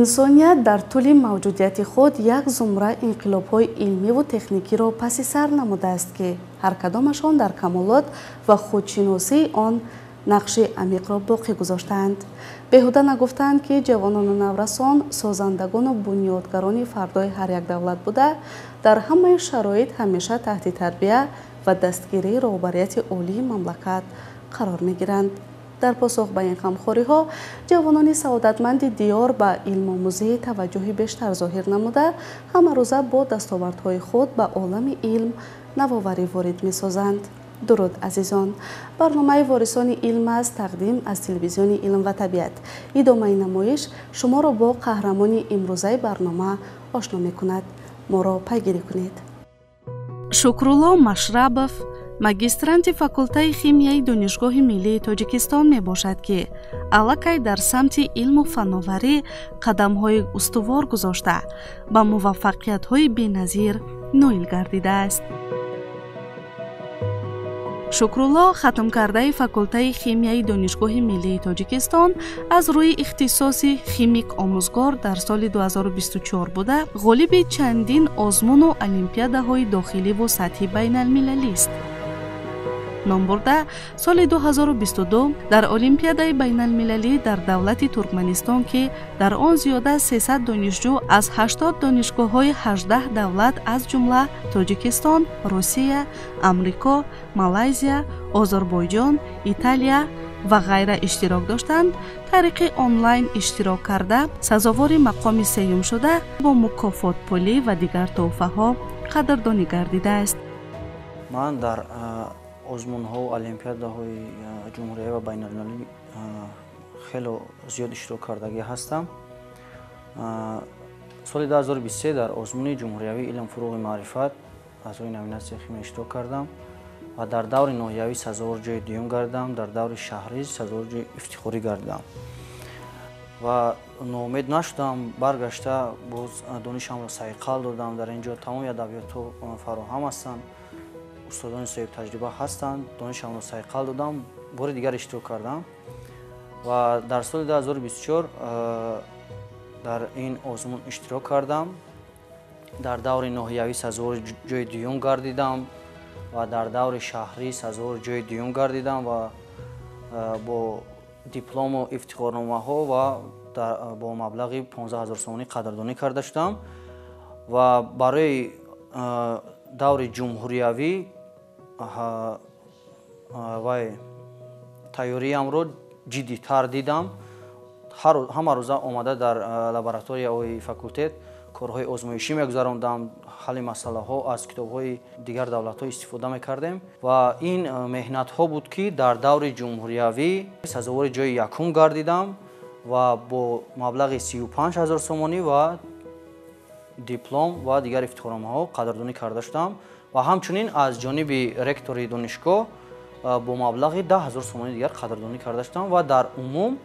Инсоният дар тӯли мавҷудияти худ як зумра инқилобҳои илмиву техникиро паси сар намудааст, ки ҳар кадомашон дар камолот ва худшиносии он нақши амиқро боқӣ гузоштаанд. Беҳуда нагуфтаанд, ки ҷавонону наврасон созандагону бунёдгарони фардои ҳар як давлат буда, дар ҳамаи шароит ҳамеша таҳти тарбия ва дастгирии роҳбарияти олии мамлакат қарор мегиранд. Дар посух ба ин ғамхориҳо ҷавонони саодатманди диёр ба илмомӯзӣ таваҷҷӯҳи бештар зоҳир намуда, ҳамарӯза бо дастовардҳои худ ба олами илм навоварӣ ворид месозанд. Дуруд, азизон! Барномаи «Ворисони илм» аст, тақдим аз телевизиони «Илм ва табиат». Идомаи намоиш шуморо бо қаҳрамони имрӯзаи барнома ошно мекунад. Моро пайгирӣ кунед. Шукрулло Машрабов магистранти факултаи химияи Донишгоҳи миллии Тоҷикистон мебошад, ки аллакай дар самти илму фановарӣ қадамҳои устувор гузошта, ба муваффақиятҳои беназир ноил гардидааст. Шукрулло хатмкардаи факултаи химияи Донишгоҳи миллии Тоҷикистон аз рӯи ихтисоси химик омӯзгор дар соли 2024 буда, ғолиби чандин озмуну олимпиадаҳои дохиливу сатҳи байналмилалист. Номбурда соли 2022 дар олимпиадаи байналмилалӣ дар давлати Туркманистон, ки дар он зиёда 300 донишҷӯ аз 80 донишгоҳҳои 18 давлат, аз ҷумла Тоҷикистон, Русия, Амрико, Малайзия, Озарбойҷон, Италия ва ғайра иштирок доштанд, тариқи онлайн иштирок карда, сазовори мақоми сеюм шуда, бо мукофотпулӣ ва дигар тӯҳфаҳо қадрдонӣ гардидааст. Ман дар озмунҳову олимпиадаҳои ҷумҳуриявӣ ва байналмилалӣ хело зиёд иштирок кардагӣ ҳастам. Соли 2023 дар озмуни ҷумҳуриявии «Илм, фурӯғи маърифат» аз рӯи номинатсияи химия иштирок кардам ва дар даври ноҳиявӣ сазовор ҷои дуюм гардам, дар даври шаҳрӣ сазовор ҷои ифтихорӣ гардам ва ноумед нашудам. Баргашта боз донишамро сайқал додам. Дар ин ҷо тамоми адабиётҳо фароҳам ҳастанд, устодони соҳибтаҷриба ҳастанд. Донишамро сайқал додам, бори дигар иштирок кардам ва дар соли 2024 дар ин озмун иштирок кардам. Дар даври ноҳиявӣ сазовори ҷои дуюм гардидам ва дар даври шаҳрӣ сазовори ҷои дуюм гардидам ва бо диплому ифтихорномаҳо ва бо маблағи 15 000 сомонӣ қадрдонӣ карда шудам. Ва барои даври ҷумҳуриявӣ вай тайёриямро ҷиддитар дидам. Ҳама рӯза омада дар лабораторияҳои факултет корҳои озмоишӣ мегузарондам, ҳалли масъалаҳо аз китобҳои дигар давлатҳо истифода мекардем ва ин меҳнатҳо буд, ки дар даври ҷумҳуриявӣ сазовори ҷои якум гардидам ва бо маблағи 35 000 сомонӣ ва диплом ва дигар ифтихорномаҳо қадрдонӣ карда шудам ва ҳамчунин аз ҷониби ректори донишгоҳ бо маблағи 10 000 сомонӣ дигар қадрдонӣ карда шудам ва дар умум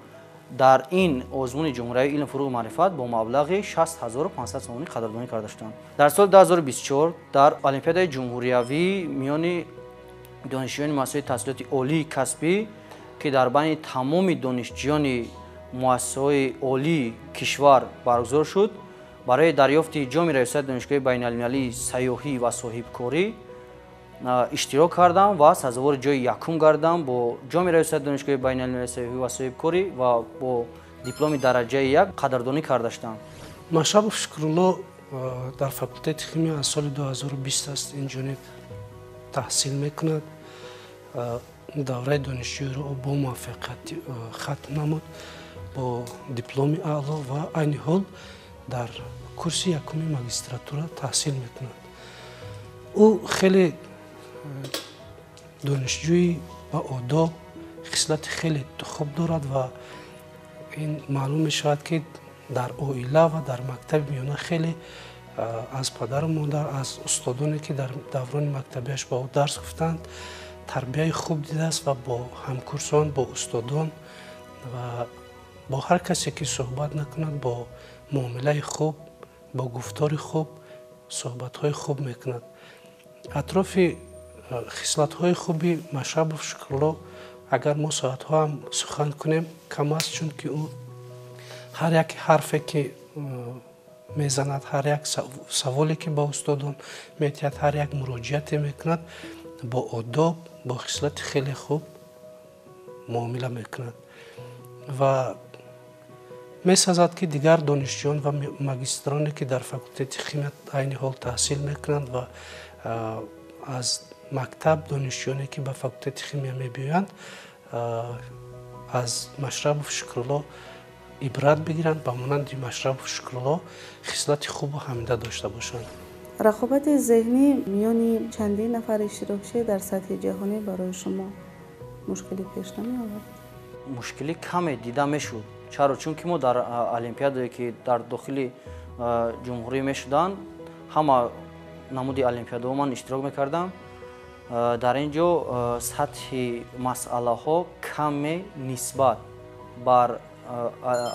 дар ин озмуни ҷумҳуриявии «Илм, фурӯғи маърифат» бо маблағи 6500 сомонӣ қадрдонӣ карда шудам. Дар соли 2024 дар олимпиадаи ҷумҳуриявӣ миёни донишҷӯёни муассисаҳои таҳсилоти олии касбӣ, ки дар байни тамоми донишҷӯёни муассисаҳои олии кишвар баргузор шуд, барои дарёфти ҷоми раёсати донишгоҳи байналмилалии сайёҳӣ ва соҳибкорӣ иштирок кардам ва сазовори ҷои якум гардам, бо ҷоми раёсати донишгоҳи байналмилалии сайёҳӣ ва соҳибкорӣ ва бо дипломи дараҷаи як қадрдонӣ карда шудам. Машрабов Шукрулло дар факултети химия аз соли 2020 аст ин ҷониб таҳсил мекунад. Давраи донишҷӯиро бо муваффақият хатм намуд бо дипломи аъло ва айни ҳол дар курси якуми магистратура таҳсил мекунад. Ӯ хеле донишҷӯи ба одоб, хислати хеле хуб дорад ва ин маълум мешавад, ки дар оила ва дар мактаби миёна хеле аз падару модар, аз устодоне, ки дар даврони мактабиаш ба ӯ дарс гуфтанд, тарбияи хуб дидааст ва бо ҳамкурсон, бо устодон ва бо ҳар касе ки суҳбат накунад, бо муомилаи хуб, бо гуфтори хуб суҳбатҳои хуб мекунад. Атрофи хислатҳои хуби Машрабов Шукрулло агар мо соатҳо ҳам сухан кунем, кам аст, чунки ӯ ҳар як ҳарфе ки мезанад, ҳар як саволе ки ба устодон метиҳад, ҳар як муроҷиате мекунад, бо одоб, бо хислати хеле хуб муомила мекунад ва месазад ки дигар донишҷӯён ва магистроне ки дар факултети химия айни ҳол таҳсил мекунанд ва аз мактаб донишҷӯёне ки ба факултети химия мебиёянд, аз Машрабов Шукрулло ибрат бигиранд, ба монанди Машрабов Шукрулло хислати хубу ҳамида дошта бошанд. Рақобати зеҳнӣ миёни чандин нафар иштирокчӣ дар сатҳи ҷаҳонӣ барои шумо мушкилӣ пеш намеовард? Мушкилӣ каме дида мешуд. Чаро? Чунки мо дар олимпиадое ки дар дохили ҷумҳурӣ мешуданд, ҳама намуди олимпиадаҳо ман иштирок мекардам. Дар ин ҷо сатҳи масъалаҳо каме нисбат бар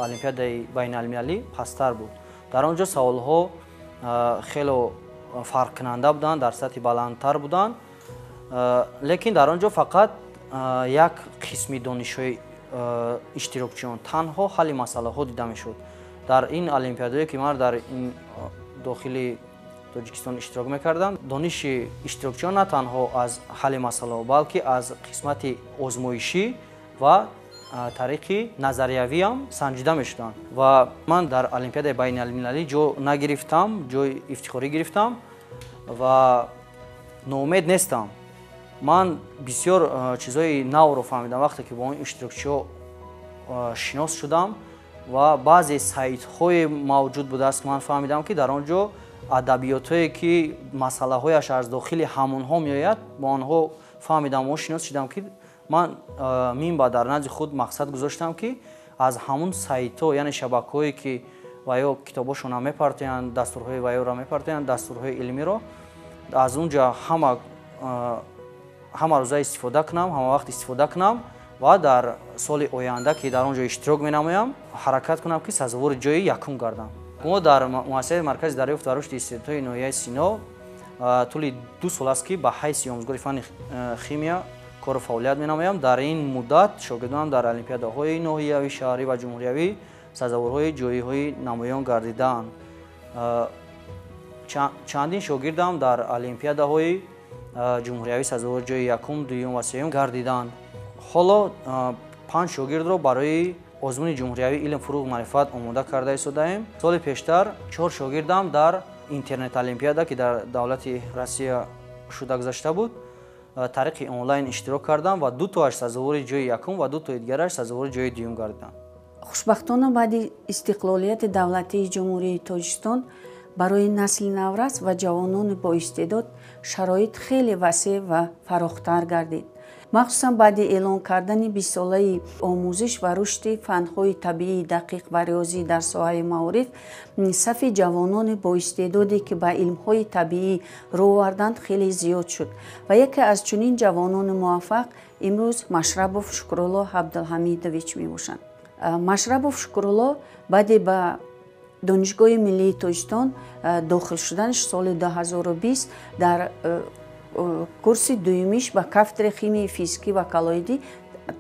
олимпиадаи байналмилалӣ пасттар буд. Дар он ҷо саволҳо хело фарқкунанда буданд, дар сатҳи баландтар буданд, лекин дар он ҷо фақат як қисми донишҳои иштирокчиён танҳо ҳалли масъалаҳо дида мешуд. Дар ин олимпиадое ки ман дар ин дохили Тоҷикистон иштирок мекардам, дониши иштирокчиён на танҳо аз ҳалли масъалаҳо, балки аз қисмати озмоишӣ ва тариқи назариявиам санҷида мешуданд. Ва ман дар олимпиадаи байналмилалӣ ҷо нагирифтам, ҷои ифтихорӣ гирифтам ва ноумед нестам. Ман бисёр чизҳои навро фаҳмидам вақте ки бо он иштирокчиҳо шинос шудам ва баъзе сайтҳое мавҷуд будааст, ман фаҳмидам ки дар он ҷо адабиётҳое ки масъалаҳояш аз дохили ҳамонҳо меояд, бо онҳо фаҳмидам ва шинос шудам ки ман минбаъд дар назди худ мақсад гузоштам ки аз ҳамун сайтҳо, яъне шабакаҳое ки ва ё китобҳошонро мепартоянд, дастурҳои ваёро мепартоянд, дастурҳои илмиро аз он ҷо ҳама рӯза истифода кунам, ҳама вақт истифода кунам ва дар соли оянда ки дар он ҷо иштирок менамоям, ҳаракат кунам ки сазовори ҷои якум гардам. Мо дар муассисаи маркази дарёфт ва рушди истеъдодҳои ноҳияи Сино тӯли 2 сол аст ки ба ҳайси омӯзгори фанни химия кору фаъолият менамоям. Дар ин муддат шогирдонам дар олимпиадаҳои ноҳиявӣ, шаҳрӣ ва ҷумҳуриявӣ сазоворҳои ҷойҳои намоён гардидаанд. Чандин шогирдам дар олимпиадаҳои ҷумҳуриявӣ сазовори ҷои якум, дуюм ва сеюм гардиданд. Ҳоло 5 шогирдро барои озмуни ҷумҳуриявии илм, фурӯғ, маърифат омода карда истодаем. Соли пештар 4 шогирдам дар интернет олимпиада ки дар давлати Россия шуда гузашта буд, тариқи онлайн иштирок кардам ва 2 тоаш сазовори ҷои якум ва 2 тои дигараш сазовори ҷои дуюм гардиданд. Хушбахтона баъди истиқлолияти давлатии Ҷумҳурии Тоҷикистон барои насли наврас ва ҷавонони боистеъдод шароит хеле васеъ ва фарохтар гардид. Махсусан баъди эълон кардани 20-солаи омӯзиш ва рушди фанҳои табиии дақиқ ва риёзӣ дар соҳаи маориф, сафи ҷавонони боистеъдоде ки ба илмҳои табиӣ рӯ оварданд хеле зиёд шуд ва яке аз чунин ҷавонони муваффақ имрӯз Машрабов Шукрулло Абдулҳамидович мебошанд. Машрабов Шукрулло баъде ба Донишгоҳи миллии Тоҷикистон дохил шуданаш соли 2020 дар курси дуюмиш ба кафедраи химияи физикӣ ва коллоидӣ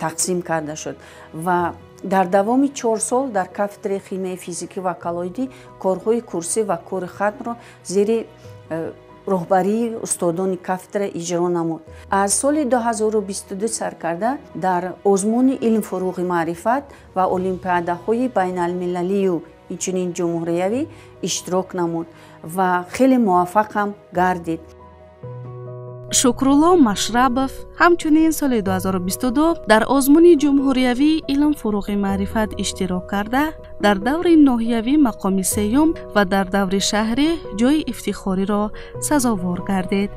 тақсим карда шуд ва дар давоми 4 сол дар кафедраи химияи физикӣ ва коллоидӣ корҳои курсӣ ва кори хатмро зери роҳбарии устодони кафедра иҷро намуд. Аз соли 2022 сар карда дар озмуни илм, фурӯғи маърифат ва олимпиадаҳои байналмилалию инчунин ҷумҳуриявӣ иштирок намуд ва хеле муваффақ ҳам гардид. Шукрулло Машрабов ҳамчунин соли 2022 дар озмуни ҷумҳуриявии илм, фурӯғи маърифат иштирок карда, дар даври ноҳиявӣ мақоми сеюм ва дар даври шаҳрӣ ҷои ифтихориро сазовор гардид.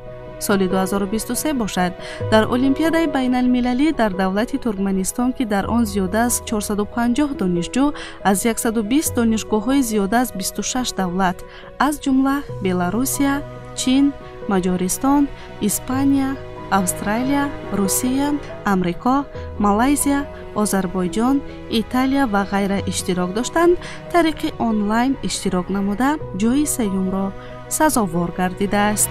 Соли 2023 бошад, дар Олимпиадаи байналмилалӣ дар давлати Туркманистон, ки дар он зиёда аз 450 донишҷӯ аз 120 донишгоҳҳои зиёда аз 26 давлат, аз ҷумла Беларусия, Чин, Маҷористон, Испания, Австралия, Русия, Амрико, Малайзия, Озарбойҷон, Италия ва ғайра иштирок доштанд, тариқи онлайн иштирок намуда ҷои сеюмро сазовор гардидааст.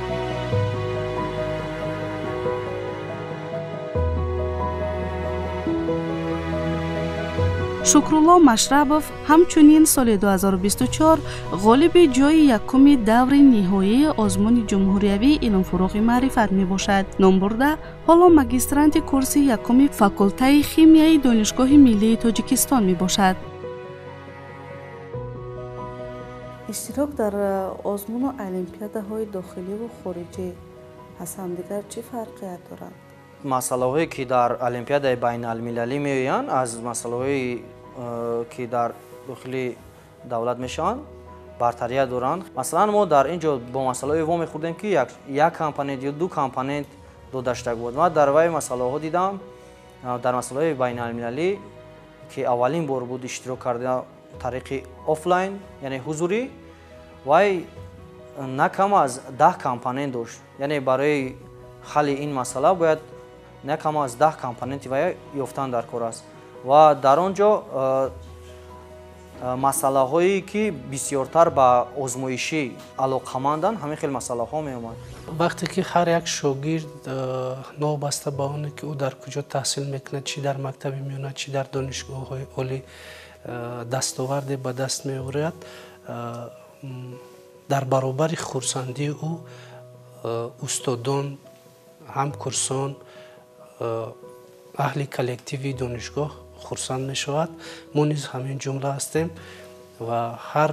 Шукрулло Машрабов ҳамчунин соли 2024 ғолиби ҷойи якуми даври ниҳоии озмуни ҷумҳуриявии илмфурӯғи маърифат мебошад. Номбурда ҳоло магистранти курси якуми факултаи химияи Донишгоҳи миллии Тоҷикистон мебошад. Иштирок дар озмуну олимпиадаҳои дохиливу хориҷӣ аз ҳамдигар чӣ фарқият доранд? Масъалаҳое ки дар олимпиадаи байналмилалӣ меоянд, аз масъалаҳое ки дар дохили давлат мешаванд, бартарият доранд. Масалан, мо дар ин ҷо бо масъалаҳое вомехӯрдем, ки як компонент ё ду компонент дода шуда буд. Ман дар вай масъалаҳо дидам, дар масъалаҳои байналмилалӣ, ки аввалин бор буд иштирок карда тариқи офлайн, яъне ҳузурӣ, вай на кам аз 10 компонент дошт. Яъне барои ҳалли ин масъала бояд на кам аз 10 компоненти вай ёфтан дар кор аст. Ва дар он ҷо масъалаҳое ки бисёртар ба озмоишӣ алоқаманданд, ҳамин хел масъалаҳо меомад. Вақте ки ҳар як шогирд, новобаста ба оне ки ӯ дар куҷо таҳсил мекунад, чӣ дар мактаби миёна, чӣ дар донишгоҳҳои олӣ, дастоварде ба даст меорад, дар баробари хурсандии ӯ устодон, ҳамкурсон, аҳли коллективи донишгоҳ хурсанд мешавад. Мо низ ҳамин ҷумла ҳастем ва ҳар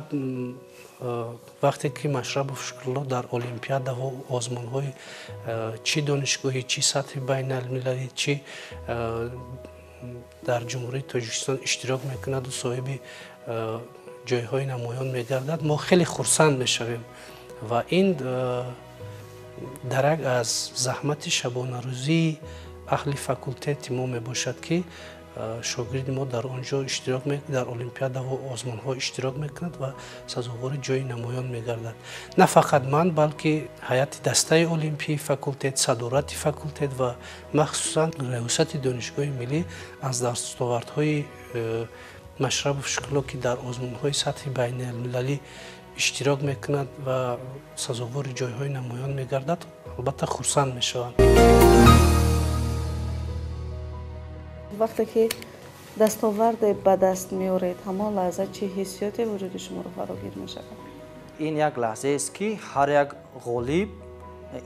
вақте ки Машрабов Шукрулло дар олимпиадаҳо, озмунҳои чӣ донишгоҳӣ, чӣ сатҳи байналмилалӣ, чӣ дар Ҷумҳурии Тоҷикистон иштирок мекунаду соҳиби ҷойҳои намоён мегардад, мо хеле хурсанд мешавем ва ин дарак аз заҳмати шабонарӯзии аҳли факултети мо мебошад, ки шогирди мо дар он ҷо иштирок дар олимпиадаву озмунҳо иштирок мекунад ва сазовори ҷойи намоён мегардад. На фақат ман, балки ҳайати дастаи олимпии факултет, садорати факултет ва махсусан раёсати Донишгоҳи миллӣ аз дастовардҳои Машрабов Шукрулло, ки дар озмунҳои сатҳи байналмилалӣ иштирок мекунад ва сазовори ҷойҳои намоён мегардад, албатта хурсанд мешаванд. Вақте ки дастоварде ба даст меоред, ҳамон лаҳза чӣ ҳиссиёте вуҷуди шуморо фарогир мешавад? Ин як лаҳзаест, ки ҳар як ғолиб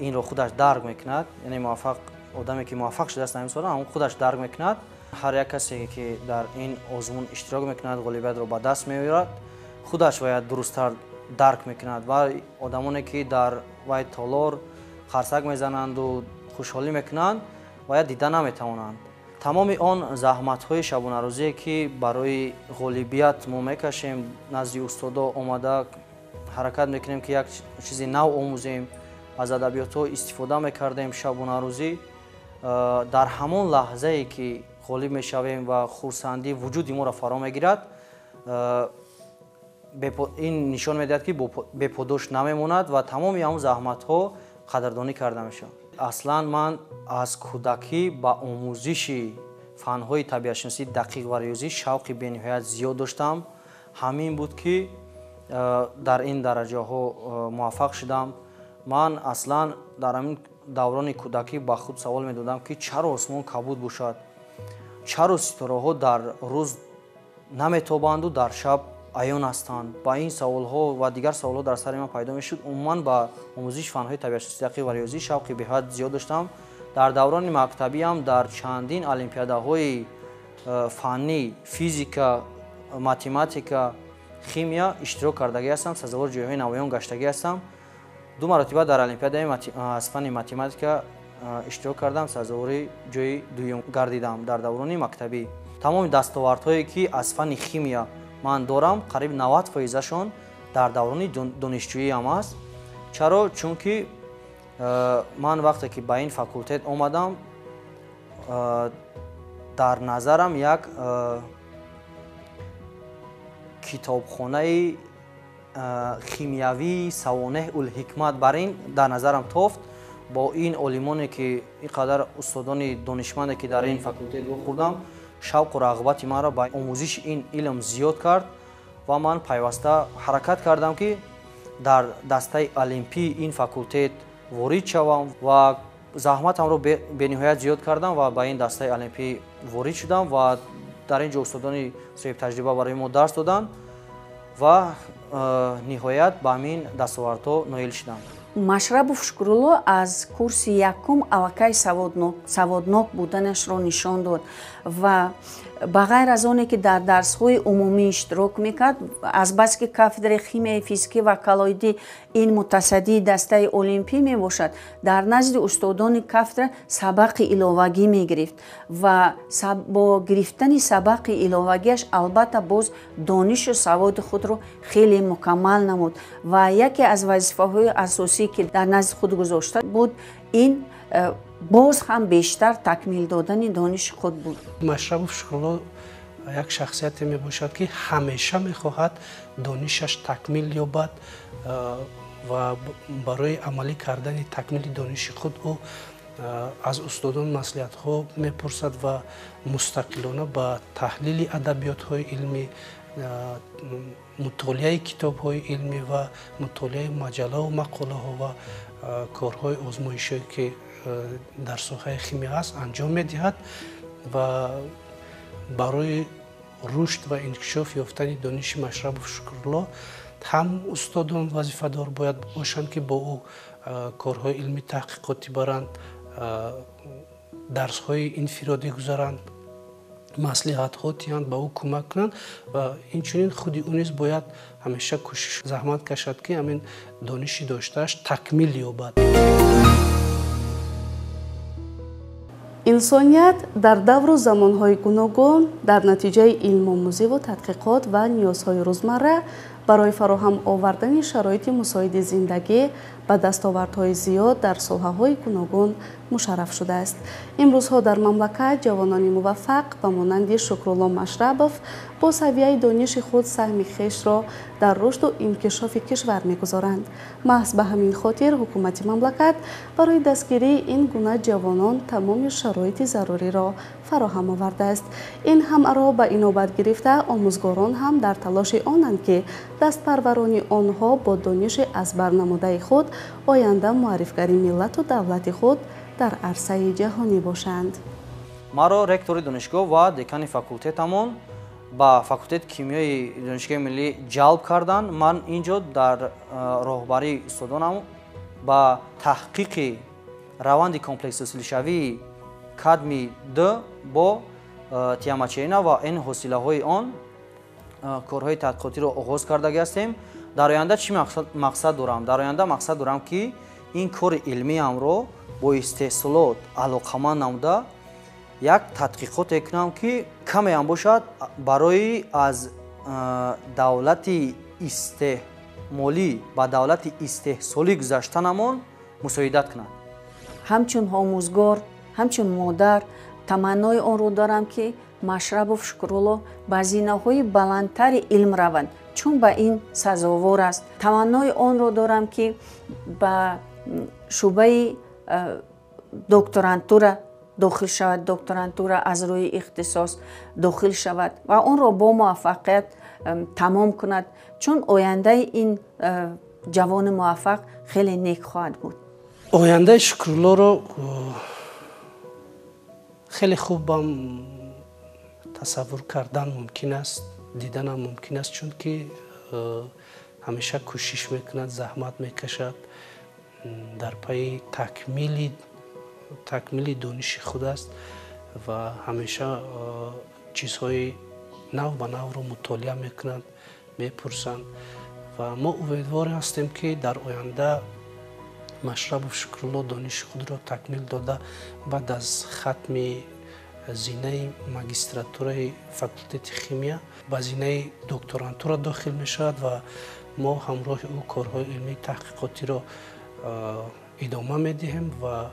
инро худаш дарк мекунад, яъне муваффақ одаме ки муваффақ шудааст ҳамин сола, ҳамон худаш дарк мекунад. Ҳар як касе ки дар ин озмун иштирок мекунад, ғолибиятро ба даст меорад, худаш бояд дурусттар дарк мекунад ва одамоне ки дар вай толор қарсак мезананду хушҳолӣ мекунанд, бояд дида наметавонанд. Тамоми он заҳматҳои шабонарӯзие ки барои ғолибият мо мекашем, назди устодо омада ҳаракат мекунем, ки як чизи нав омӯзем, аз адабиётҳо истифода мекардем шабонарӯзӣ, дар ҳамон лаҳзае ки ғолиб мешавем ва хурсандӣ вуҷуди моро фаро мегирад, ин нишон медиҳад, ки беподош намемонад ва тамоми ҳамон заҳматҳо қадрдонӣ карда мешаванд. Аслан ман аз кӯдакӣ ба омӯзиши фанҳои табиатшиносӣ дақиқ ва риёзӣ шавқи бениҳоят зиёд доштам. Ҳамин буд, ки дар ин дараҷаҳо муваффақ шудам. Ман аслан дар ҳамин даврони кӯдакӣ ба худ савол медодам, ки чаро осмон кабуд бошад, чаро ситораҳо дар рӯз наметобанду дар шаб аён ҳастанд. Ба ин саволҳо ва дигар саволҳо дар сари ман пайдо мешуд. Умуман ба омӯзиши фанҳои табиатшиносӣ дақиқ ва риёзӣ шавқи беҳад зиёд доштам. Дар даврони мактабиам дар чандин олимпиадаҳои фаннӣ, физика, математика, химия иштирок кардагӣ ҳастам, сазовори ҷойҳои намоён гаштагӣ ҳастам. Ду маротиба дар олимпиадаи аз фанни математика иштирок кардам, сазовори ҷойи дуюм гардидам дар даврони мактабӣ. Тамоми дастовардҳое ки аз фанни химия ман дорам, қариб 90%-ашон дар даврони донишҷӯиам аст. Чаро? Чунки ман вақте ки ба ин факултет омадам, дар назарам як китобхонаи химиявии савонеҳ улҳикмат бар ин дар назарам тофт. Бо ин олимоне ки ин қадар устодони донишманде ки дар ин факултет вохӯрдам, шавқу рағбати манро ба омӯзиши ин илм зиёд кард ва ман пайваста ҳаракат кардам, ки дар дастаи олимпии ин факултет ворид шавам ва заҳматамро бениҳоят зиёд кардам ва ба ин дастаи олимпӣ ворид шудам ва Дар ин ҷо устодони соҳибтаҷриба барои мо дарс доданд ва ниҳоят ба ҳамин дастовардҳо ноил шудам. Машрабов Шукрулло аз курси якум аллакай саводнок буданашро нишон дод ва ба ғайр аз оне ки дар дарсҳои умумӣ иштирок мекард, азбаски кафедраи химияи физикӣ ва коллоидӣ ин мутасаддии дастаи олимпӣ мебошад, дар назди устодони кафедра сабақи иловагӣ мегирифт ва бо гирифтани сабақи иловагиаш албатта боз донишу саводи худро хеле мукаммал намуд ва яке аз вазифаҳои асосӣ ки дар назди худ гузошта буд, ин боз ҳам бештар такмил додани дониши худ буд. Машрабов Шукрулло як шахсияте мебошад, ки ҳамеша мехоҳад донишаш такмил ёбад ва барои амалӣ кардани такмили дониши худ ӯ аз устодон маслиҳатҳо мепурсад ва мустақилона ба таҳлили адабиётҳои илмӣ, мутолиаи китобҳои илмӣ ва мутолиаи маҷаллаву мақолаҳо ва корҳои озмоишие ки дар соҳаи химия аст анҷом медиҳад ва барои рушд ва инкишоф ёфтани дониши Машрабов Шукрулло ҳам устодон вазифадор бояд бошанд, ки бо ӯ корҳои илмӣ таҳқиқотӣ баранд, дарсҳои инфиродӣ гузаранд, маслиҳатҳо диҳанд, ба ӯ кӯмак кунанд ва инчунин худи ӯ низ бояд ҳамеша кӯшиш заҳмат кашад, ки ҳамин дониши доштааш такмил ёбад. Инсоният дар давру замонҳои гуногун дар натиҷаи илмомӯзиву тадқиқот ва ниёзҳои рӯзмарра барои фароҳам овардани шароити мусоиди зиндагӣ ба дастовардҳои зиёд дар соҳаҳои гуногун мушарраф шудааст. Имрӯзҳо дар мамлакат ҷавонони муваффақ ба монанди Шукрулло Машрабов бо савияи дониши худ саҳми хешро дар рушду инкишофи кишвар мегузоранд. Маҳз ба ҳамин хотир ҳукумати мамлакат барои дастгирии ин гуна ҷавонон тамоми шароити заруриро фароҳам овардааст. Ин ҳамаро ба инобат гирифта омӯзгорон ҳам дар талоши онанд, ки дастпарварони онҳо бо дониши аз барнамудаи худ оянда муаррифгари миллату давлати худ дар арсаи ҷаҳонӣ бошанд. Маро ректори донишгоҳ ва декани факултетамон ба факултети кимиёи донишгоҳи миллӣ ҷалб карданд. Ман ин ҷо дар роҳбарии устодонам ба таҳқиқи раванди комплексҳосилшавии кадми д бо тиамачерина ва ин ҳосилаҳои он корҳои тадқиқотиро оғоз кардагӣ ҳастем. Дар оянда чӣ мақсад дорам? Дар оянда мақсад дорам, ки ин кори илмиамро бо истеҳсолот алоқаманд намуда як тадқиқоте кунам, ки камеам бошад барои аз давлати истеъмолӣ ба давлати истеҳсолӣ гузаштанамон мусоидат кунад. Ҳамчун омӯзгор, ҳамчун модар таманнои онро дорам, ки Машрабов Шукрулло ба зинаҳои баландтари илм раванд, чун ба ин сазовор аст. Таманнои онро дорам, ки ба шӯъбаи докторантура дохил шавад, докторантура аз рӯи ихтисос дохил шавад ва онро бо муваффақият тамом кунад, чун ояндаи ин ҷавони муваффақ хеле нек хоҳад буд. Ояндаи Шукруллоро хеле хубам тасаввур кардан мумкин аст, диданам мумкин аст, чунки ҳамеша кӯшиш мекунад, заҳмат мекашад, дар пайи такмили дониши худ аст ва ҳамеша чизҳои нав ба навро мутолиа мекунанд, мепурсанд ва мо умедвор ҳастем, ки дар оянда Машрабов Шукрулло дониши худро такмил дода, баъд аз хатми зинаи магистратураи факултети химия ба зинаи докторантура дохил мешавад ва мо ҳамроҳи ӯ корҳои илмии таҳқиқотиро идома медиҳем ва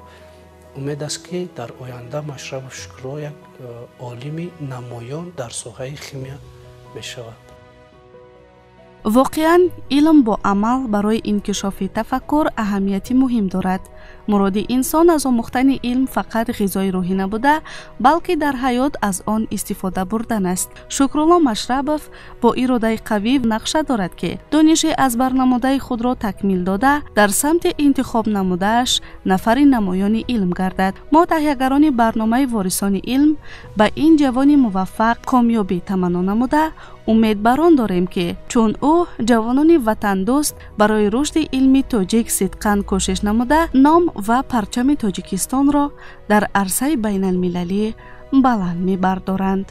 умед аст, ки дар оянда Машрабов Шукрулло як олими намоён дар соҳаи химия мешавад. Воқеан, илм бо амал барои инкишофи тафаккур аҳамияти муҳим дорад. Муроди инсон аз омӯхтани илм фақат ғизои рӯҳӣ набуда, балки дар ҳаёт аз он истифода бурдан аст. Шукрулло Машрабов бо иродаи қавӣ нақша дорад, ки дониши аз барнамудаи худро такмил дода, дар самти интихоб намудааш нафари намоёни илм гардад. Мо, таҳиягарони барномаи «Ворисони илм», ба ин ҷавони муваффақ комёбӣ таманно намуда, умедбарон дорем, ки чун ӯ ҷавонони ватандӯст барои рушди илми тоҷик сидқан кӯшиш намуда, ном ва парчами Тоҷикистонро дар арсаи байналмилалӣ баланд мебардоранд.